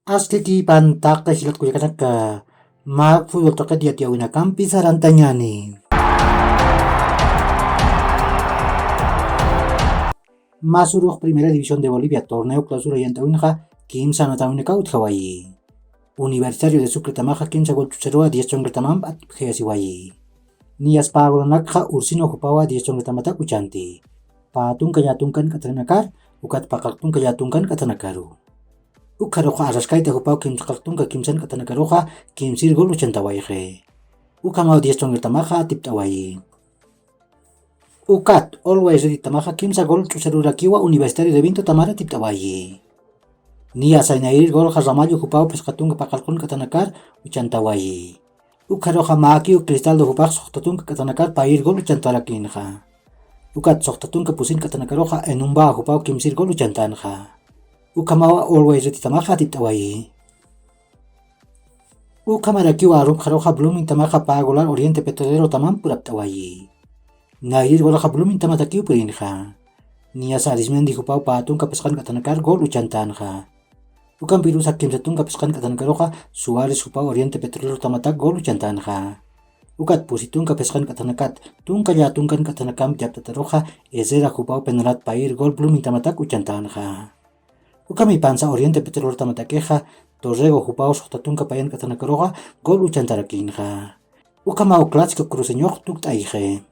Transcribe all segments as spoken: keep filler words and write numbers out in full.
Askiki pantaqta jilatkullakanaka, mak fútbol tuqit yatiyawinakampi sarantañani. Masurux Primera División de Bolivia torneo clausura yant'awinxa kimsa anatawinaka utjawayi. Universitario de Sucretamaxa kimsa gol ch'usaruwa diez chongratamamp atipjayasiwayi. Niyas pä golanakxa Ursino jupawa diez chongratamataq uchanti. Pä tunka llätunkan k'athanakar, ukat paqaq tunka llätunkan k'athanakaru. Ukxaruxa Arraskayta jupaw kimsaqaq tunka kimsan k'athanakaruxa kimsir gol uchantawayxi. Ukhamaw diez chongratamaxa atipt'awayi. Ukat Always Reditamaxa kimsa gol ch'usarurakiwa Universitario de Vinto Tamar atipt'awayi. Niyasa Nayrir golxa Ramallo jupaw phisqa tunka paqallqun k'athanakar uchantawayi. Ukxaruxa Makiw Cristaldo jupax suxta tunka k'athanakar payir gol uchantarakïnxa. Ukat suxta tunka pusin k'athanakaruxa Enumba jupaw kimsir gol uchantänxa. Ukhamawa Always Reditamaxa atipt'awayi. Ukhamarakiwa arumxaruxa Bloomingtamaxa pä golar Oriente Petrolero tamamp purapt'awayi. Nayrir golaxa Bloomingtamatakiw purinxa. Niyasa Arismendi jupaw pä tunka phisqan k'athanakar gol uchantänxa. Ukampirusa kimsa tunka phisqan k'athanakaruxa Suárez jupaw Oriente Petrolero tamatak gol uchantänxa. Ukat pusi tunka phisqan k'athanakat tunka llätunkan k'athanakamp llapt'ataruxa Herrera jupaw penalat payir gol Bloomingtamatak uchantänxa. Ukhamipansa Oriente Petrolero tamatakixa Torrego jupaw suxta tunka payan k'athanakaruxa gol uchantarakïnxa. Ukhamaw Clásico Cruceñox tukt'ayxi.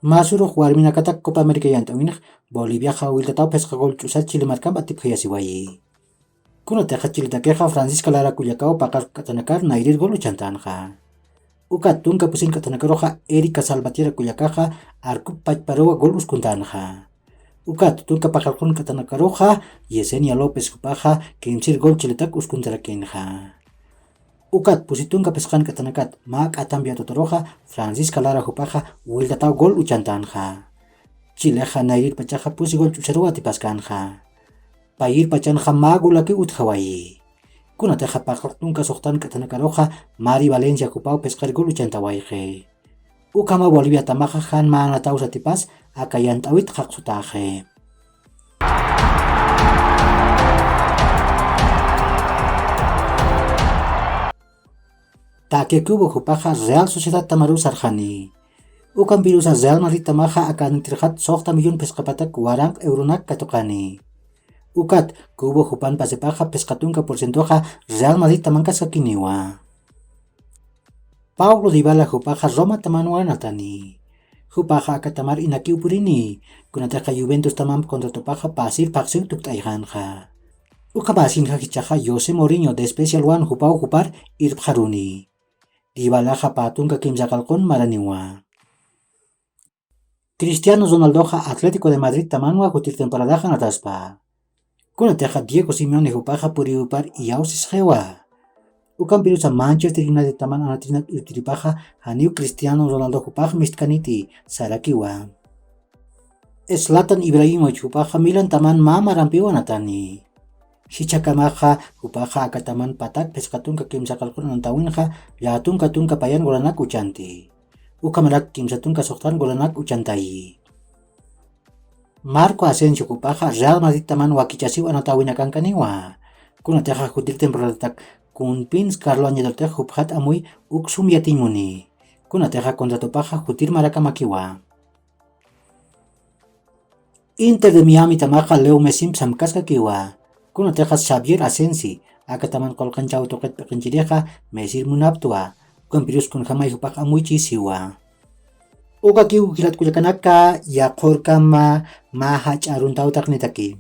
Masurux warminakatak Copa América yant'awinx Boliviaxa wiltataw phisqa gol ch'usar Chile markamp atipjayasiwayi. Kunatixa Chiletakixa Francisca Lara kullakaw paqar k'athanakar Nayrir gol uchantänxa. Ukat tunka pusin k'athanakaruxa Erika Salvatierra kullakaxa arkup pachparuwa gol uskuntänxa. Ukat tunka paqallqun k'athanakaruxa Yesenia López jupaxa kimsir gol Chiletak uskuntarakïnxa. Ukat pusi tunka phisqan k'athanakat mä k'athamp yatutaruxa Francisca Lara jupaxa wiltataw gol uchantänxa. Chilexa Nayrir pachaxa pusi gol ch'usaruw atipaskänxa. Payir pachanxa mä golakiw utjawayi. Kunatixa paqallq tunka suxtan k'athanakaruxa Mari Valencia jupaw phisqar gol uchantawayxi. Ukhama Boliviatamaxa jan mä anataw satipas aka yant'awit qhaqsutäxi. Takekubo jupaxa Real Sociedad tamaruw sarxani. Ukampirusa Real Madrid tamaxa aka anitirxat suxta millón phisqapatak waranq euronak katuqani. Ukat Kubo jupan pasipaxa phisqa tunka por cientoxa Real Madrid tamankaskakiniwa. Paulo Dybala jupaxa Roma tamanwa natani. Jupaxa aka tamar inakiw purini. Kunatixa Juventus tamamp contratopaxa pasir phaxsiw tukt'ayxänxa. Ukhamasinxa jichhaxa José Mourinho de Special One jupaw jupar irpxaruni. Dybalaxa pä tunka kimsa qallqun maraniwa. Cristiano Ronaldoxa Atlético de Madrid tamanwa jutir temporadaxa anataspa. Kunatixa Diego Simeone jupaxa puriwipar iyawsisxiwa. Ukampirusa Manchester United taman anatirinak irtiripaxa janiw Cristiano Ronaldo jupax mistkaniti sarakiwa. Zlatan Ibrahimovic jupaxa Milan taman mä marampiw anatani. Jichhakamaxa jupaxa aka taman patak phisqa tunka kimsa qallqun anatawinxa llätunka tunka payan golanak uchanti. Ukhamarak kimsa tunka suxtan golanak uchantayi. Marco Asensio jupaxa Real Madrid taman wakichasiw anatawinakankaniwa. Kunatixa jutir temporadatak kunpins Carlo Ancelotix jupxat amuy uk sum yatiñ muni. Kunatixa contratopaxa jutir marakamakiwa. Inter de Miami tamaxa Leo Messimp samkaskakiwa. Kunatixa Xavier Asensi aka taman qullqinchaw tuqit p'iqinchirixa Messir munaptwa. Ukampirus kunjämay jupax amuychisiwa. Ukakiw jilat kullakanaka, yaqhurkama mä jach'a aruntaw taqnitaki.